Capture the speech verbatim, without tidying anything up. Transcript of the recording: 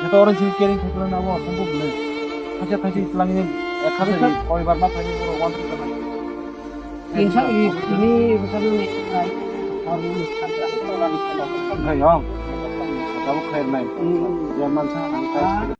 Joto orang sini caring khaikhlai nabo asombo bwle. Thaisa thaisa islang ni ek hajar ni poribar ma thani borok one thousand. Insa ini ini bukan ini. Harus kan orang itu orang itu. Khai yong. Kamu khair nai. Jangan sa angkai.